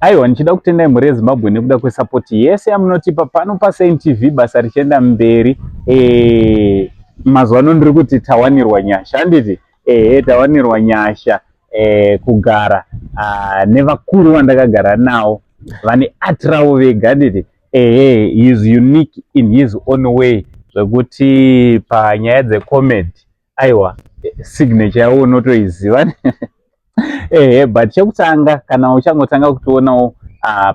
Aiwa, ndichida kutendai mhuri yeZimbabwe nekuda kwesapoti yese yamunotipa pano paSaint TV, basa richienda mberi. Mazuva ano ndiri kuti tawanirwa nyasha, handiti? Ehe, tawanirwa nyasha kugara nevakuru vandakagara navo vane art ravo vega, handiti? Ehe, he is unique in his own way, zvekuti panyaya dzecomedy, aiwa, signature yavo unotoiziva. Ehe, but chekutanga, kana uchangotanga kutionawo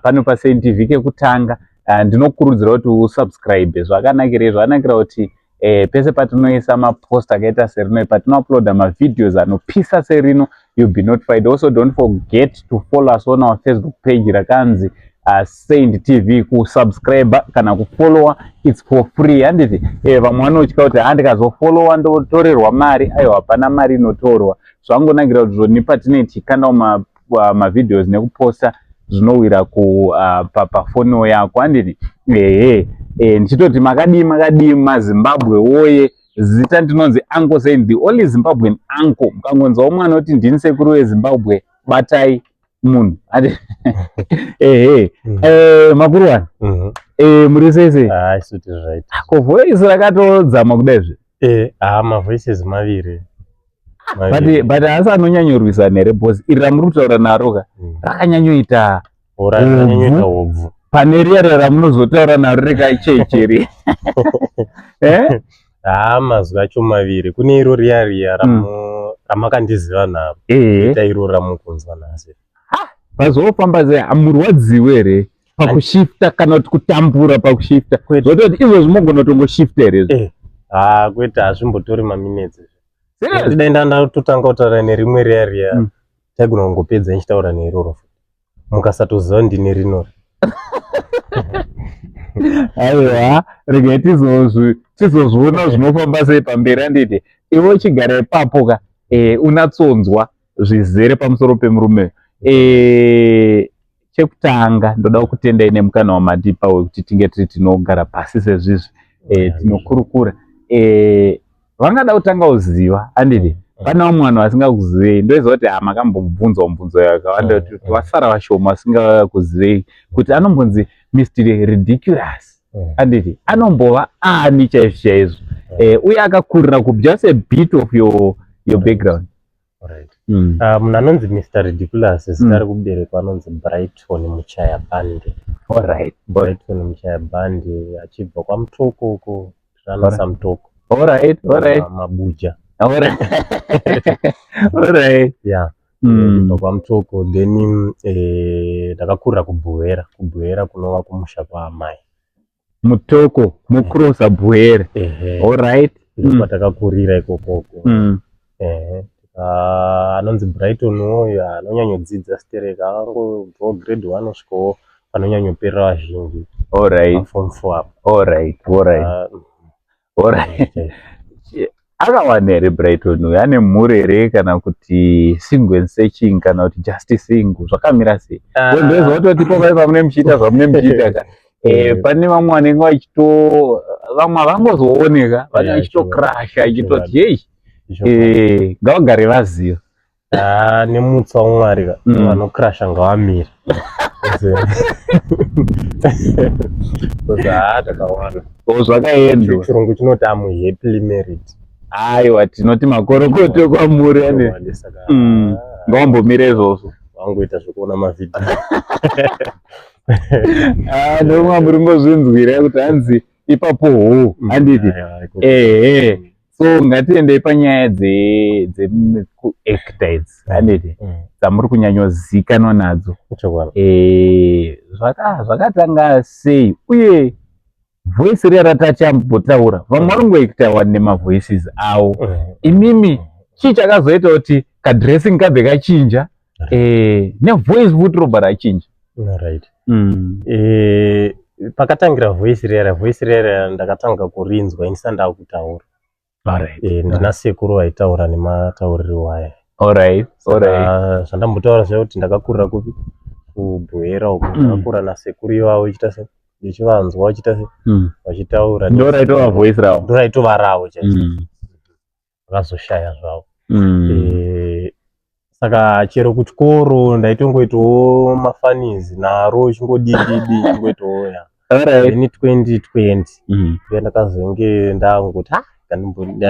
pano paSaint TV kekutanga, ndinokurudzira kuti usubscribe. Zvakanakirei? Zvakanakira kuti pese patinoisa mapost akaita serino, patinouploada mavideos anopisa serino, you'll be notified. Also, don't forget to follow us on our Facebook page rakanzi Saint TV. Kusubscribe kana kufollowa, it's for free, handiti? Vamwe vanotya kuti ha, ndikazofollowa ndotorerwa mari. Aiwa, hapana mari inotorwa. Zvangonakira kuti zvoni patinenge tichikandawo mavideos nekuposta, zvinowira pafoniwo yako, handiti? Ehe, ndichitoti makadii, makadii maZimbabwe woye? Zita ndinonzi Uncle Saint, the only Zimbabwean uncle. Mukangonzwawo mwana kuti ndini sekuru weZimbabwe, batai munhu. Ehe. Makuru wani, muri sei sei? Ah, isu tiri right. Ko voice rakatodzama kudaizve? Ah, mavoices maviri. But asi anonyanyorwisana here? Because iri ramuri kutaura naro ka, rakanyanyoita Rakanyanyoita hobvu. Pane riya ramunozotaura naro rekacheche, eh? Ha, mazwi acho maviri. Kune iro riya riya ramakandiziva naro. Ita iro ramukunzwa nhasi. Pazofamba sei? Hamurwadziwe here pakushifta, kana kuti kutambura pakushifta? Zvototi izvozvi mogona kutongoshifta here izvo? Ha, kwete, hazvimbotori maminutes. Serious? Dai ndatotanga kutaura nerimwe riya riya, taigona kungopedza ndichitaura neiroro futi, mukasatoziva ndine rinori. Aiwa, regai tizozviona zvinofamba sei pamberi, handiti? Iwe uchigara ipapo ka, unatsonzwa zvizere pamusoro pemurume. Chekutanga ndoda kutendai nemukana wamatipa wekuti tinge tiri tinogara pasi sezvizvi, tinokurukura. Vangada kutanga kuziva, handiti? Pane vamwe vanhu vasingakuzivei. Ndoziva kuti makambobvunzwa mubvunzo yakawanda, kuti vasara vashoma vasingakuzivei kuti anombonzi Mr Ridiculous, handiti? Anombova ani chaizvo chaizvo, uye akakurira kupi? Just a bit of your background. Right. Munhu anonzi Mr Ridiculous, zita rekuberekwa anonzi Brighton Muchaya Bande. Brighton Muchaya Bande, achibva kwaMutoko uko, rana saMutoko. Mabuja. Yeah. Ndibva kwaMutoko, then ndakakurira kuBuhera, kuBuhera kunova kumusha kwaamai. Mutoko mucrossa Buhera? Ehe. Ndokwatakakurira ikokoko. Ehe. Anonzi Brighton uyu anonyanyodzidza stereka, akangobvawo grade 1 kusvikawo panonyanyoperera vazhinji, paform 4 apo. Akawana here Brighton uyu? Ane mhuri here, kana kuti single and searching, kana kuti just single? Zvakamira sei? Ndoziva kutoti ipo pamune muchiita zvamune muchiita ka, pane vamwe vanenge vachito, vamwe havangozooneka, vanenge vachitokrasha, ichitoti hei, ngavagare vaziva. Ah, nemutsa waMwari ka, vanokrasha ngavamire, because haa, takawana. O, zvakaendwa. Chirungu chinoti am happily married. Aiwa, tinoti makorokoto kwamuri ane. Chokwadi, saka Ngavambomire izvozvo. Vangoita zvekuona mavhidhiyo. Ah, ndomwa muri ngozvinzwira kuti hanzi ipapo ho, handiti? Aiwa, ikoko. Ehe, so ngatiendei panyaya dzekuacta idzi, handiti, dzamuri kunyanyozikanwa nadzo. Chokwadi. Zvakatanga sei, uye voice riya ratachambotaura, vamwe vari kungoacta wani nemavoices avo, imimi chii chakazoita kuti kadressing kabve kachinja, nevoice futi robva rachinja? Right. Pakatangira voice riya, voice riya ndakatanga kurinzwa indisati ndakutaura. Ndina sekuru vaitaura nematauriro aya. Saka zvandambotaura zviya kuti ndakakurira kupi, kuBuhera uko, ndakakura nasekuru ivavo, ichita se ndichivanzwa vachiita se vachitaura. Ndo raitova voice ravo? Ndo raitova ravo chaizvo. Vakazoshaya zvavo. Saka chero kuchikoro ndaitongoitawo mafunnies naro, chingodididi, chingoitawo ya. Then 2020 ndiyo ndakazonge ndangoti, ah,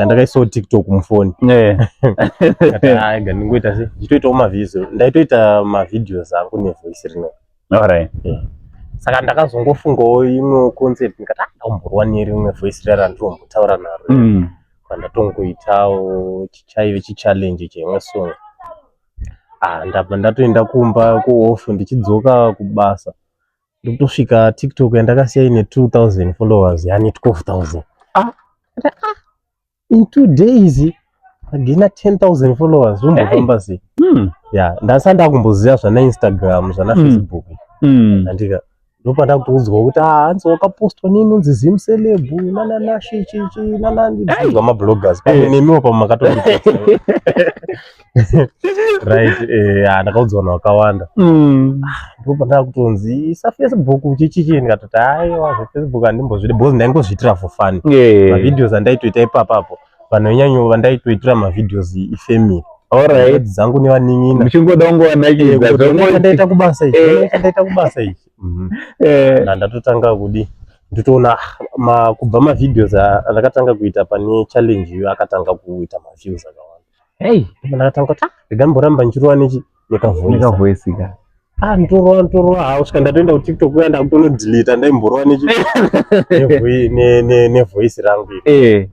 ndakaisawo TikTok mufoni. Ndikati, "Ah, rega ndingoita se ndichitoitawo mavideos." Ndaitoita mavideos angu nevoice rino. Saka ndakazongofungawo imwe concept, ndikati, ah, ndakumborwa nerimwe voice riya randinombotaura naro. Kwandatongoitawo chaive chichallenge cheimwe song. Ah, ndabva ndatoenda kumba kuoff, ndichidzoka kubasa ndikutosvika TikTok yandakasiya ine 2000 followers yani 12,000. Ah. Ndati, ah, in 2 days ndagaina 10,000 followers, zvombofamba sei? Ya, ndasati ndakumboziva zvana Instagram, zvana Facebook. Andika ndopandakutoudzwa kuti, ah, hanzi wakapostwa neinonzi Zimceleb nanana chichichi nana, ndiudzwa mabloggers pamwe nemiwo pamwe makatondipostwa, right? Ah, ndakaudzwa vanhu vakawanda. Ndopandava kutonzi isa Facebook, chichichi. Ndikatoti, aiwa, zveFacebook handimbozvidi because ndaingozviitira for fun. Mavideos andaitoita ipapapo, vanhu venyanyo vandaitoitira mavideos ifamily dzangu nevanin'ina. Muchingoda kungowanakidza. Ndaita kubasa ichi, ndaita kubasa ichi. Ndatotanga kudi nditoona, ah, kubva mavideos andakatanga kuita pane challenge iyo akatanga kuita maviews akawanda. Ndakatanga kuti, ah, ndigamboramba ndichirova nechi nekavoice. Nekavoice ka. Ah, nditorova, nditorova, ah, kusvika ndatoenda kuTikTok kuya, ndakutonodeleta ndaimborova nechi nevoice rangu iri.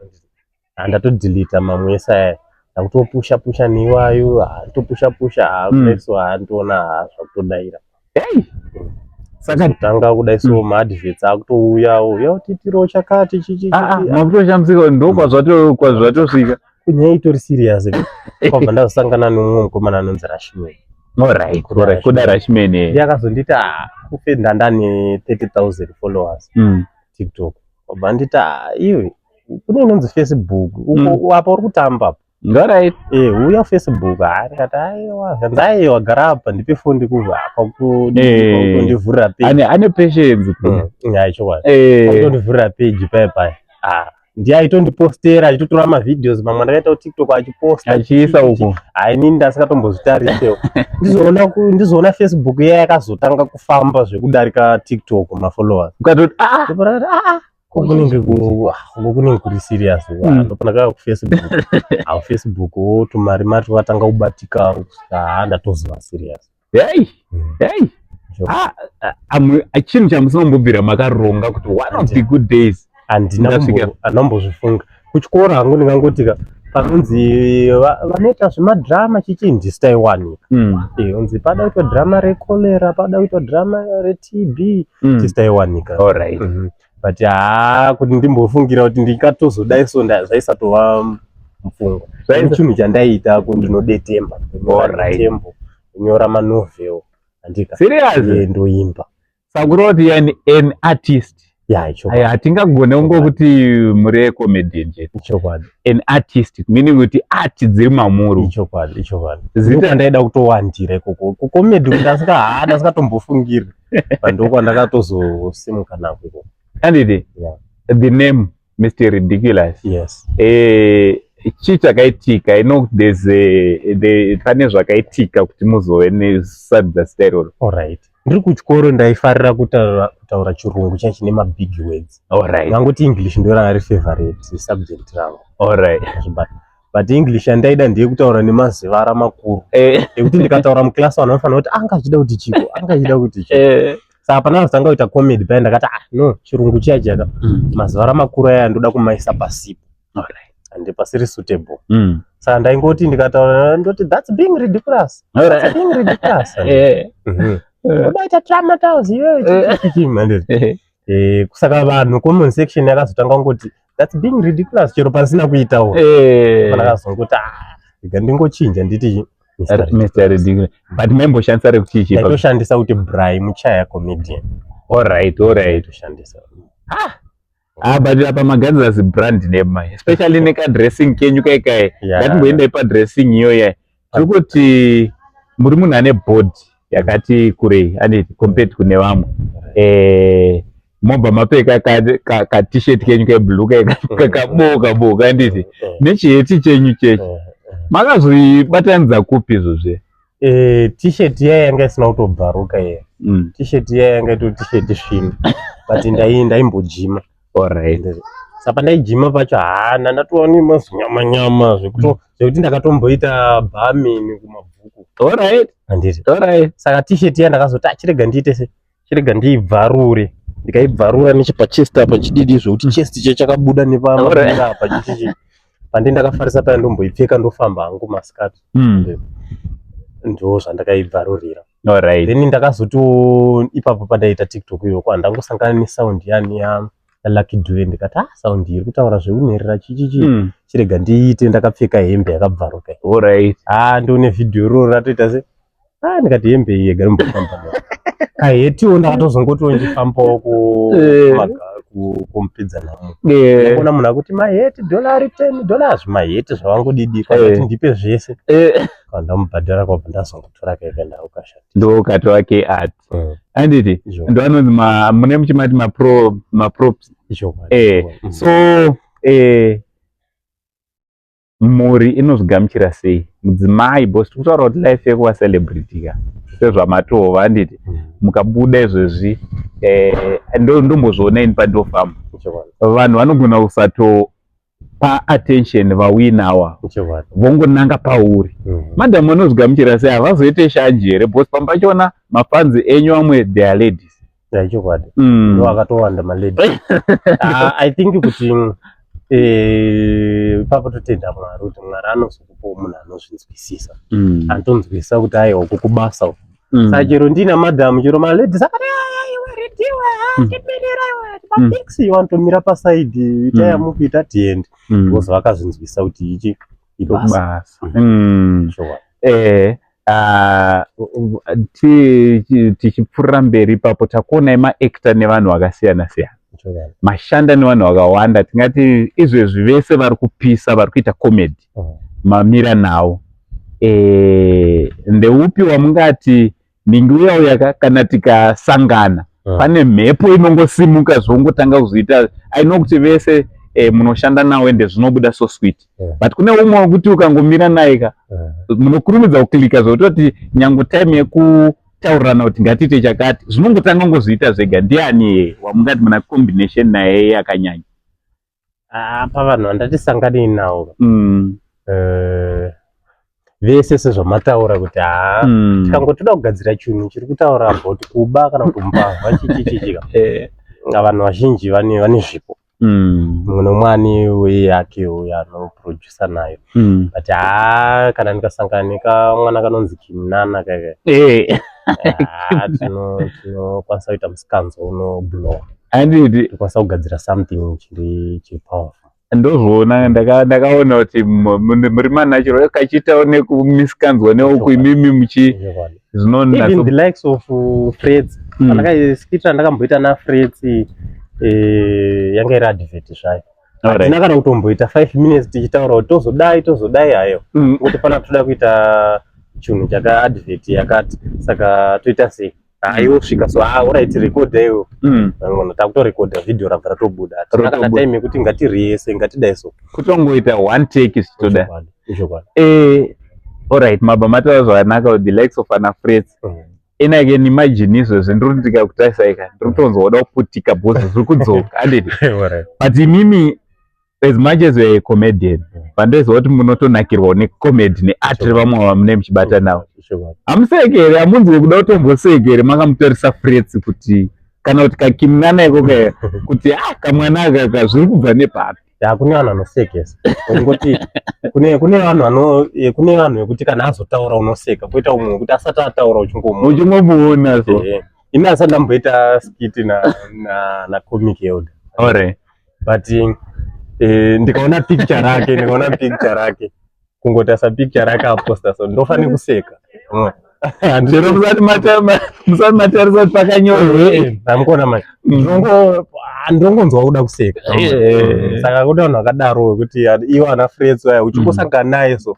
Ah, ndatodeleta mamwe ese aya, ndakutopusha pusha neiwayo. Ah, nditopusha pusha, ah, kudai so, ah, nditoona, ah, zvakutodaira. Hey. Saka tanga kudai so, maadverts akutouyawo, yautitirawo chakati, chichi. Ah, ah, makutoshamisika ndo kwazvatosvika. Kunyaya itori serious, kwabva ndazosangana nemumwe mukomana anonzi Rashman. Alright, kuda Rashman. Ndiye akazonditi, ah, kufe ndandane 30,000 followers TikTok. Kwabva nditi, ah, iwe, kune inonzi Facebook uko. Apa uri kutamba apa. Uya Facebook. Ah, ndikati, aiwa. Zvanzi, aiwa, gara apa, ndipe foni ndikuvha kwakutondivhurira page. Ane patience. Ya, chokwadi. Kwakutondivhurira page paya paya. Ah, ndiye aitondipostera, achitotora mavideos mamwe andakaita kuTikTok achiposta. Achiisa uko. Hai, inini ndasingatombozvitarisewo. Ndizoona Facebook iya yakazotanga kufamba zvekudarika TikTok mafollowers. Ukatoti, ah. Ndopandakati, ah, uko kunenge ah, uko kunenge kuri serious. Ndopandakauya kuFacebook. Ah, Facebook wo tumari mari twakatanga kubatika kusvika, ah, ndatozova serious. Hey, hey. Ah, ah, chinhu chamusina kumbobvira makaronga kuti one of the good days Handina. Ndasvika. Handina kumbozvifunga. Kuchikoro hangu ndingangotika panonzi vanoita zvemadhirama chichi, ndisu taiwanika. Unzi pada kuitwa dhirama recholera, pada kuitwa dhirama reTB, tisu taiwanika. But haa, kuti ndimbofungira kuti ndingatozodai so, zvaisatova mupfungwa. Chinhu chandaiita ku ndinodetemba, ndonyora detembo, ndonyora manovel, andika. Serious? Ndoimba. Sakureva kuti yani an artist. Ya, ichokwadi. Aya, hatingagone kungokuti muri comedian chete. Ichokwadi. An artist meaning kuti art dziri mamuri. Ichokwadi, ichokwadi. Ndaida kutowandira ikoko kucomedy, kuti ndasingatombofungiri, pandokwandakatozosimuka nako ikoko. Anditi? Yeah. The name Mr Ridiculous. Yes. Chii chakaitika? I know there's pane zvakaitika kuti muzove nesadza zita iroro. Alright, ndiri kuchikoro ndaifarira kutaura chirungu chiya chine mabig words. Ngangoti English ndo ranga riri favorite subject rangu. But English yandaida ndeyekutaura nemazivara makuru ekuti ndikataura muclass vanhu vanofanira kuti anga achida kuti chiko, anga achida kuti chiko. Saka pana kuzotanga kuita comedy paya, ndakati, ah, no, chirungu chiya chiyaka, mazivara makuru aya ndoda kumaisa pasipo and pasiri suitable. Saka ndaingoti ndikataura ndoti, "That's being ridiculous. That's being ridiculous." Udaita traumatized iwewe, chichi mandiri. Kusaka vanhu comment section yakazotanga kungoti, "That's being ridiculous," chero pasina kuitawo. Pandakazongoti, ah, rega ndingochinja nditi Mr. Mr Ridiculous. But maimboshandisa rekuti chii? Ndaitoshandisa kuti Bry Muchaya Comedian. Alright. Ndaitoshandisa. Ah, but apa magadzira zibrand name mai, especially nekadressing kenyu kaikai. Ngatimboendai padressing iyoya. Tiri kuti muri munhu ane body yakati kurei, anditi, compared kune vamwe. Mobva mapfeka ka t-shirt kenyu keblue kakaboka boka, anditi, nechiheti chenyu chechi. Makazoibatanidza kupi izvozve? T-shirt iya yanga isina kutobvaruka iya. T-shirt iya yanga itori t-shirt svinu, but ndaimbojima. Saka pandaijima pacho, hana ndatova nemazinyama nyama zvekuti ndakatomboita bhamini kuMabvuku. Handiti? Saka t-shirt iya ndakazoti, "Ah, chirega ndiite se chirega ndiibvarure." Ndikaibvarura nechepachest apa chididi, zvekuti chest che chakabuda nepamabira apa chichichi. Pandi ndakafarisa paya, ndomboipfeka, ndofamba hangu masikati. Ndo zvandakaibvarurira. Then ndakazotiwo ipapo pandaita TikTok iyo, handangosangana nesound yani ya Lucky Dube, ndikati, "Ah, sound iri kutaura zveunherera chichichi, chirega ndiite ndakapfeka hembe yakabvaruka." Ah, ndione vhidhiyo iroro ratoita se, ah, ndikati hembe iyi yega rimbofamba nayo. Kahetiwo ndakatozongotiwo ndichifambawo kumupedza namo. Ndakaona munhu akuti maheti dholari $10, maheti zvavangodidi, kwandati ndipe zvese. Kwandamubhadhara, kwabva ndazongotora kaika ndaukashati. Ndo katova keart, handiti? Ndo anonzi mune muchimati maprops. So mhuri inozvigamuchira sei, mudzimai? Because tiri kutaura kuti life yekuva celebrity ka, sezvamatova, handiti? Mukabuda izvezvi, ndombozviona ini pandofamba, vanhu vanogona kusatopa attention vauinawa, vongonanga pauri. Madhamu vanozvigamuchira sei? Havazoite shanje here? Because pamba pachona mafans enyu amwe, they are ladies. Chokwadi. Ndo akatowanda malady. Ah, I think kuti ipapo totenda Mwari kuti Mwari anozokupawo munhu anozvinzwisisa, anotonzwisisa kuti aiwa, uku kubasa uku. Saka chero ndina madhamu, chero maladies akati, "Iwe rediwe, timirira iwe mapics," vanotomira paside, itai yamukuita, tiende, because vakazvinzwisa kuti ichi ibasa. Basa. Sure. Ah, tichipfuurira mberi ipapo, takuonai maactor nevanhu vakasiyana siyana. Mashanda nevanhu vakawanda, tingati izvezvi vese vari kupisa, vari kuita comedy, mamira nawo. Ndeupi wamungati ningi uya uya kana tikasangana pane mhepo inongosimuka, zvongotanga kuzoita? I know kuti vese munoshanda nawo ende zvinobuda so sweet, but kune umwe wekuti ukangomira naye ka, munokurumidza kuclicka, zvekutoti nyange time yekutaurirana kuti ngatiite chakati, zvinongotanga ngozviita zvega. Ndiani wamungati muna combination naye yakanyanya? Ah, pavanhu vandatisanganei navo, vese sezvamataura kuti haa, tikangotoda kugadzira chinhu chiri kutaura about kuba kana kuti mbavha, chichichichika, vanhu vazhinji vane zvipo. Mumwe nomwe ane way yake uyo anoprodusa nayo, but haa, kana ndikasangana nekamwana kanonzi Kimnana kaka, haa, tinokwanisa kuita musikanzwa unoblowa. Handiti? Tinokwanisa kugadzira something chiri powerful. Ndozvoona, ndakaona kuti muri manatural, kachiitawo nekumisikanzwa neuku, imimi muchi Even zvinonatso. The likes of Freds. Skit randakamboita naFreds, yanga iri advert zvayo. Hatina kana kutomboita 5 minutes tichitaura kuti tozodai, tozodai, hayo. Kuti pana toda kuita chinhu chaka advert yakati, saka toita sei? Haiwo svika so, ah, alright, rekodha iwo. Takutorekodha, vhidhiyo rabva ratobuda. Hatina kana Rotobuda. time yekuti ngatiriyese, ngatidai so. Kutongoita one take zvichitoda. Ichokwadi, ichokwadi. Alright, mabva mataura zvakanaka with the likes of ana Freds. And I can imagine izvozvi ndiri kuti ndikakutarisai ka, ndiri kutonzwa kuda kuputika because zviri kudzoka, handiti? But imimi, as much as you are a comedian, pandoziva kuti munotonakirwawo necomedy neart revamwe vamune muchibata navo. Hamuseke here? Hamunzwi kuda kutomboseke here makamutarisa Freds, kuti kana kuti kakimnana ikoko, kuti ah, kamwana aka zviri kubva nepapi? Ya, kune vanhu vanosekesa ungoti kune vanhu vano kune vanhu vekuti kana azotaura unoseka, poita umwe wekuti asati ataura uchingomuona. Uchingomuona so. Ini asati ndamboita skit na Comic Elder, but ndikaona picture rake, kungotarisa picture rake aposta so, ndofanira kuseka. Chero musati matarisa kuti pakanyorwe. Hamukona manje, ndinongonzwa kuda kuseka. Saka kune vanhu vakadaro wekuti iwo ana Freds aya, uchingosangana naye so,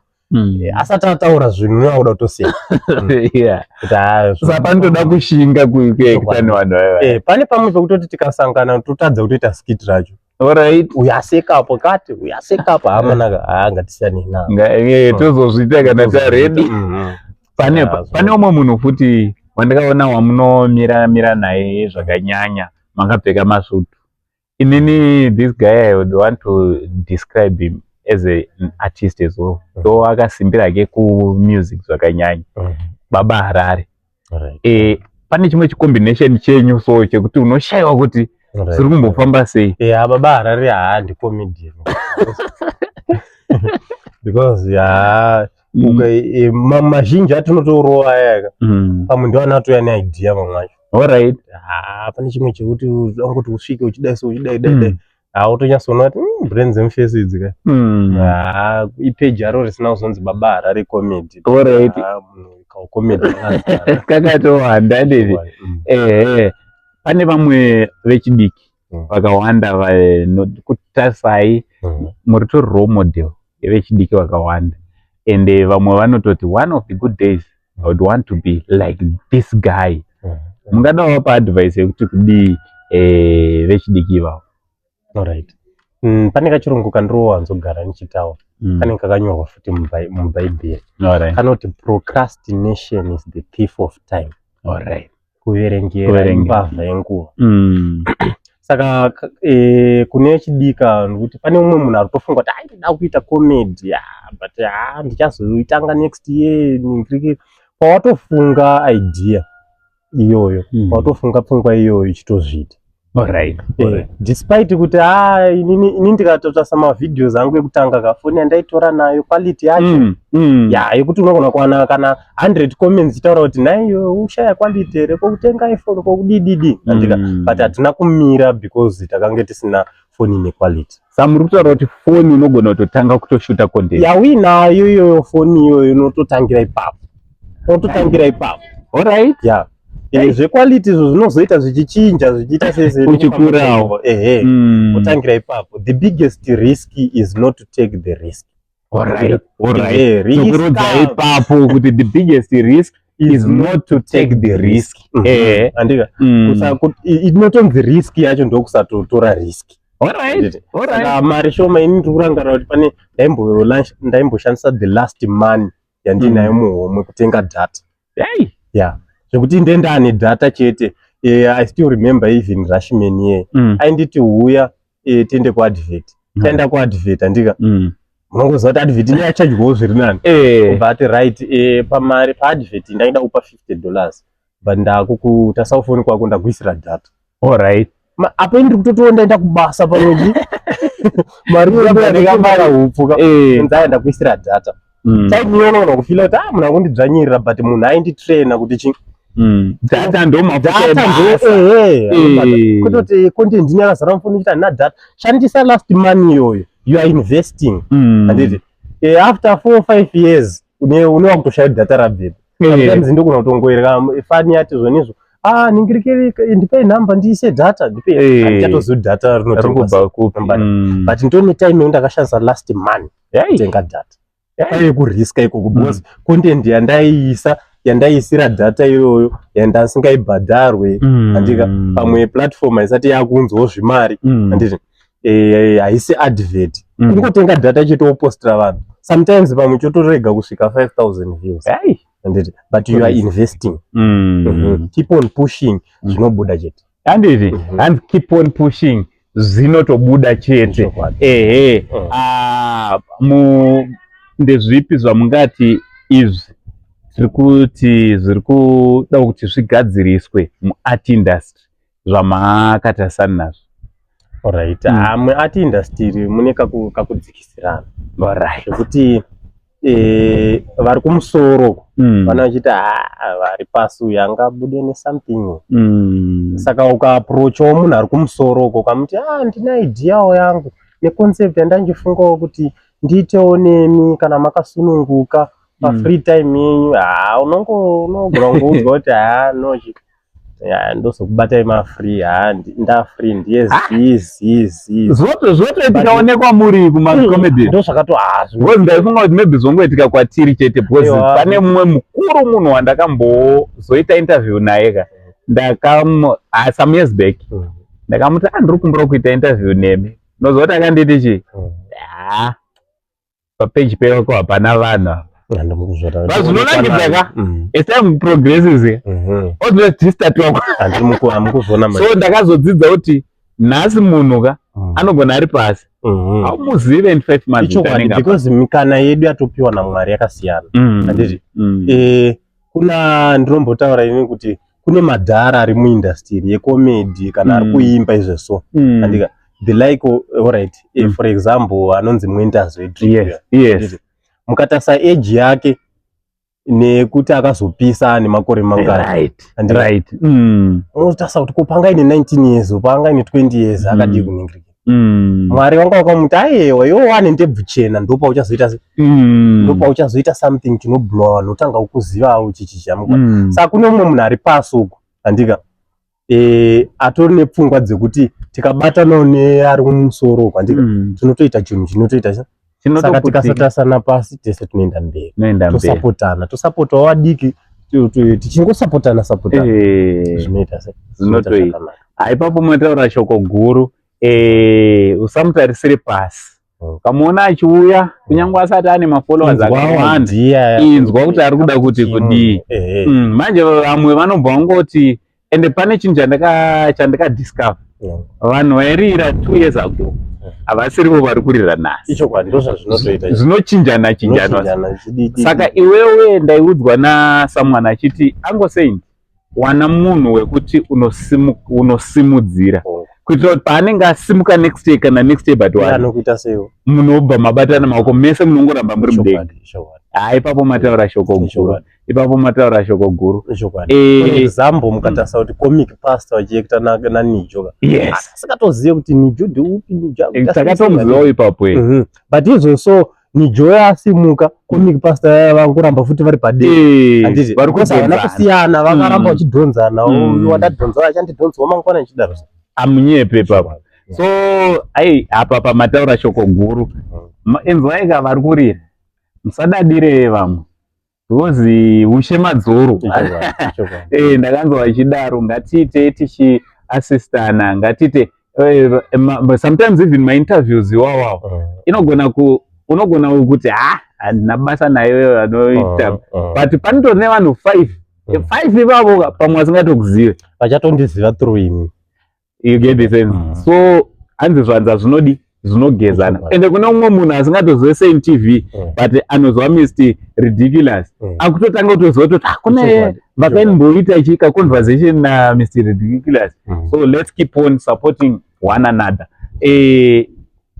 asati ataura zvinhu unoda kuda kutoseka. Kuti haa, Saka panotoda kushinga kuacta nevanhu vaya. Pane pamwe pekutoti tikasangana totadza kutoita skit racho. Uyu aseka apo kati, uyu aseka apo, hamanaka, haa, ngatisiyanei navo. Tozozviita kana taready. Pane umwe munhu futi wandakaona wamunomira mira naye zvakanyanya, makapfeka masutu. Inini, this guy, I would want to describe him as an artist as well, so akasimbira ke kumusic zvakanyanya, Baba Harare. Pane chimwe chicombination chenyu so chekuti unoshayiwa kuti zviri kumbofamba sei. Yeah, Baba Harare haa, ndicomedian because haa, mazhinji atinotorova ayaka, pamwe ndo anatouya neidea mamwe acho. Haa, pane chimwe chekuti angoti usvike uchidai so, uchidai dai dai, haa, utonyatsoona kuti brain dzemufesi idzi ka. Haa, ipeji aro risina kuzonzi Baba Harare Comedy. Haa, munhu kaucomedy kakazara. Kakatowanda, handiti? Ehe, pane vamwe vechidiki vakawanda vanokutarisai. Muri tori role model yevechidiki vakawanda, ende vamwe vanototi, "One of the good days I would want to be like this guy." Mungada vapa advice yekuti kudii vechidiki ivavo? Alright. Pane kachirungu kandirowanzogara ndichitaura, kanenge kakanyorwa futi mubhaibheri, kanoti, "Procrastination is the thief of time." Kuverengera Kuverengera. imbavha yenguva. Saka kune chidika nokuti pane umwe munhu ari kutofunga kuti, "Ai, ndida kuita comedy, ah, but ah, ndichazoitanga next year." Ndiriki pawatofunga idea iyoyo, pawatofunga pfungwa iyoyo, ichitozviita. Despite kuti ah, inini ndikatotarisa mavideos angu ekutanga, kafoni yandaitora nayo, quality yacho ya yekuti unogona kuwana kana 100 comments ichitaura kuti, "Nhaiyo, ushaya quality here? Kokutenga iPhone, kokudididi?" Andika, but hatina kumira because takange tisina foni ine quality. Saka muri kutaura kuti foni unogona kutotanga kutoshuta content? Yauinayo iyoyo, foni iyoyo, unototangira ipapo, unototangira ipapo. Ya. Zvequality izvo zvinozoita zvichichinja, zvichiita sese Uchikurawo. Ehe, utangira ipapo. The biggest risk is not to take the risk. Risk Tokurodza ipapo kuti the biggest risk is not to take the risk. Andika, inotonzi risk yacho ndokusatotora risk. Saka mari shoma, ini ndiri kurangarira kuti pane ndaimboshandisa the last money yandinayo muhomwe kutenga data. Ya, zvekuti ndendane data chete. I still remember even Rashman ye ainditi, "Huya tiende kuadvert." Taenda kuadvert, andika, munongoziva kuti advert inoyachadyawo zviri nani. Ubva ati, "Right, pamari paadvert ndaida kupa $50, but ndakukuta foni kwako, ndakuisira data." Apo ini ndiri kutotoona ndaenda kubasa pamwedzi, mari iyoyo hupfu ka. Nzaya, ndakuisira data. Time iyoyo unogona kufeela kuti, ah, munhu akundidzvanyirira, but munhu ainditraina kuti chi Data ndo mafuta data ndo ebasa. Ehe, kutoti content ine yakazara mufoni kuti handina data, shandisa last money iyoyo, you are investing. Handiti, after 4, 5 years une wakutoshaya data rabvepi. Sometimes ndogona kutongoereka fani yati zvonizvo, ah, ningirikiri, ndipei nhamba ndiise data, ndipei. Handichatozivi data rinotengwa Riri kubva sei. kupi? But ndone time yekuti ndakashandisa last money kutenga data. Kwaive kuriska ikoko because content yandaiisa, yandaiisira data iyoyo, yandasingaibhadharwe, handika, pamwe platform haisati yakunzwawo zvimari, handiti, haisi advert, kungotenga data chete wopostera vanhu, sometimes pamwe chotorega kusvika 5000 views, handiti, but you are investing. Keep on pushing, zvinobuda chete. Handiti? Mhm. Hanzi keep on pushing, zvinotobuda chete. Chokwadi. Ehe. Ah, mu ndezvipi zvamungati izvi tiri kuti zviri kuda kuti zvigadziriswe muart industry zvamakatarisana nazvo? Alright. Ah, muart industry mune kakudzikisirana zvekuti vari kumusoro uko vana vachiti, "Ah, vari pasi uyu angabude nesomething." Saka ukaapproachawo munhu ari kumusoro uko, ukamuti, "Ah, ndine ideawo yangu neconcept yandangifungawo kuti ndiitewo nemi kana makasununguka pafree time yenyu," ha, unogona kungoudzwa kuti, "Ha, no, ya, ndozokubatai mafree, ha, ndafree ndiye zi zi zi." Zvotoitikaonekwa muri kumacomedy? Ndo zvakato, ha. Because ndaifunga kuti maybe zvongoitika kwatiri chete, because Aiwa. pane mumwe mukuru, munhu wandakambozoita interview naye ka, ndakam ah, some years back, ndakamuti, "Ah, ndiri kumbura kuita interview nemi." Unoziva kuti akanditi chii? "Ah, papeji peko hapana vanhu apa." Handimukuzvota. But zvinonakidza ka Mm. as time progresses ododistatiwa. Hamukuzviona manje. So ndakazodzidza kuti nhasi munhu ka anogona ari pasi, haumuzive in 5 months Ichokwadi, anenge apa. because mikana yedu yatopiwa naMwari yakasiyana. Handiti? Kuna ndinombotaura ini kuti kune madhara ari muindustry yecomedy kana ari kuimba izvo. Andika the like, alright, for example, anonzi Mwendazo weDrip. Mukatarisa age yake nekuti akazopisa nemakore mangani, Andika? Unotarisa kuti ko panga ine 19 years, panga ine 20 years, akadii kuningirika? Mwari wanga wakamuti, "Aiwa, iwe wane ndebvu chena, ndopauchazoita ndopauchazoita something chinoblowa, vanhu otanga kukuzivawo chichichamuka." Saka kune mumwe munhu ari pasi uku, handika, atori nepfungwa dzekuti tikabatanawo neari mumusoro uku, handika, tinotoita chinhu chinotoita saka Chinotoputika. Tikasatarisana pasi tese tinoenda mberi. Tinoenda mberi. Tosapotana, tosapotawo vadiki, tichingosapotana sapotana, zvinoita se Zvinotoita. zvakanaka. Ah, ipapo mataura shoko guru. Usamutarisire pasi. Ukamuona achiuya, kunyange asati ane mafollowers Inzwawo akawanda, idea inzwa kuti ari kuda kuti kudii. Manje vamwe vanobva vangoti, ende pane chinhu chandakadiscover, vanhu vairira 2 years ago havasirivo vari kurira nhasi. Ichokwadi, ndozvazvinotoita. Zvinochinjana chinjana. Zvinochinjana, zvididi. Saka iwewe, ndaiudzwa nasomeone achiti, angosendi wana munhu wekuti unosimudzira kuitira kuti paanenge asimuka next year kana next year but Iye one, anokuita seiwo. Munobva mabatana maoko mese, munongoramba muri mudenga. Chokwadi, chokwadi. Ha, ipapo mataura shoko guru. Ipapo mataura shoko guru. Chokwadi. For example, mukatarisa kuti Comic Pastor vachiacta naNijo ka, asikatozive kuti Nijo ndeupi, Nijo akuita sei. Takatomuzivawo ipapo. But izvo so Nijo yasimuka, Comic Pastor yaya vangoramba futi vari padera. Handiti? Vari Because havana kudhonzana. kusiyana, vakaramba vachidhonzana. Wandadhonza achandidhonzawo mangwana, nchidaro. Amunyepe ipapo. So ai, apa pamataura shoko guru. Inzwai ka, vari kurira, musadadire vamwe because ushe madzoro. Ichokwadi, ichokwadi. Ndakanzwa vachidaro, ngatiite tichiasistana, ngatiite sometimes even mainterviews iwawawo inogona ku unogona kuti, ha, handina basa nayo anoita, but panotori nevanhu five, five ivavo ka, pamwe vasingatokuzive. Vachatondiziva through imi. You get the sense? So hanzi zvanza zvinodi zvinogezana. Ende kune umwe munhu asingatozive Saint TV, but anozwa Mr Ridiculous, akutotanga kutoziva kutoti, "Ah, kune vakaimboita chika conversation na Mr Ridiculous." So let's keep on supporting one another.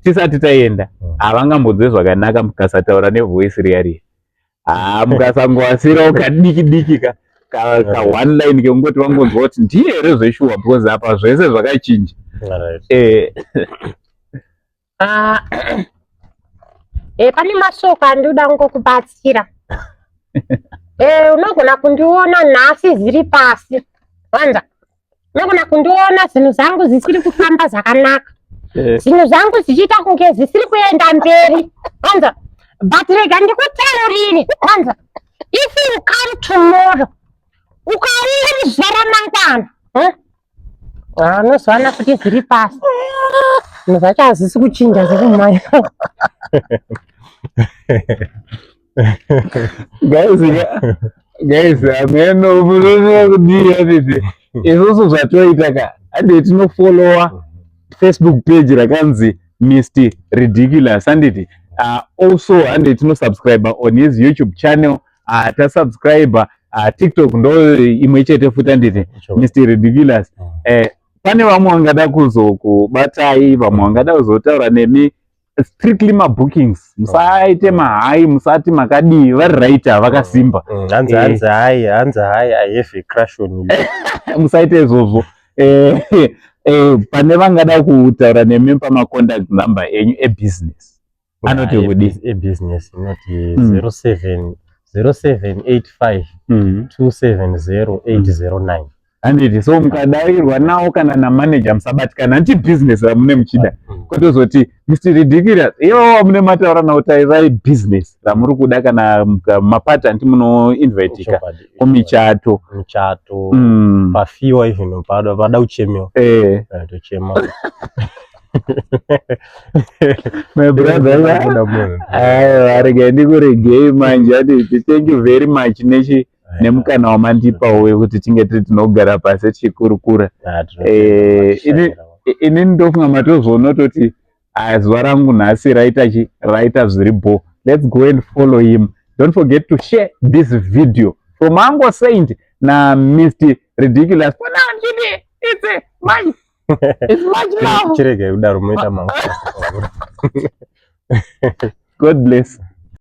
Tisati taenda, havangambonzwe zvakanaka mukasataura nevoice riya riya. Ha, mukasangowasirawo kadiki diki ka one line kekungoti vangonzwa kuti ndiye here zveshuwa, because apa zvese zvakachinja. Ah, pane mashoko andinoda kungokubatsira. Unogona kundiona nhasi zviri pasi, wanza unogona kundiona zvinhu zvangu zvisiri kufamba zvakanaka, zvinhu zvangu zvichiita kunge zvisiri kuenda mberi, wanza, but rega ndikutaurire, wanza, if you come tomorrow, ukauya muzuva ramangwana, Ah, unozowana kuti zviri pasi, zvinhu zvacho hazvisi kuchinja, zvekumhanya. Guys, ameno munoona kudii? Handiti isusu zvatoita ka, handiti tinofollowa Facebook page rakanzi Mr Ridiculous, handiti? Also handiti tinosubscribe on his YouTube channel, tasubscribe TikTok ndo imwe chete futi, handiti, Mr Ridiculous? Pane vamwe vangada kuzokubatai, vamwe vangada kuzotaura nemi, strictly mabookings, musaite mahai, musati makadii, vari right, vakasimba. Hanzi hanzi hai, hanzi hai, I have a crush on you. Musaite izvozvo. Pane vangada kutaura nemi, pamacontact number enyu ebusiness anoti kudii? Ebusiness inoti 07 0785 270 809. Handiti? So mukadarirwa nawo kana namanager, musabatikana, handiti business ramune muchida, kwetozoti Mr Ridiculous ivo mune mataura nawo, tairai business ramuri kuda kana mapati, handiti munoinvitika kumichato? Michato, pafiwa, even pada kuchemewa. Tochema. My brother, aiwa, regai ndikuregei manje. Ati thank you very much nechi nemukana wamandipawo wekuti tinge tiri tinogara pasi tichikurukura. Inini ndofunga matozoona toti zuva rangu nhasi raita chi raita zviri bo. Let's go and follow him. Don't forget to share this video from Uncle Saint na Mr Ridiculous. For now ndichiti it's a much, it's much love. Chiregai kudaro, munoita mangu. God bless.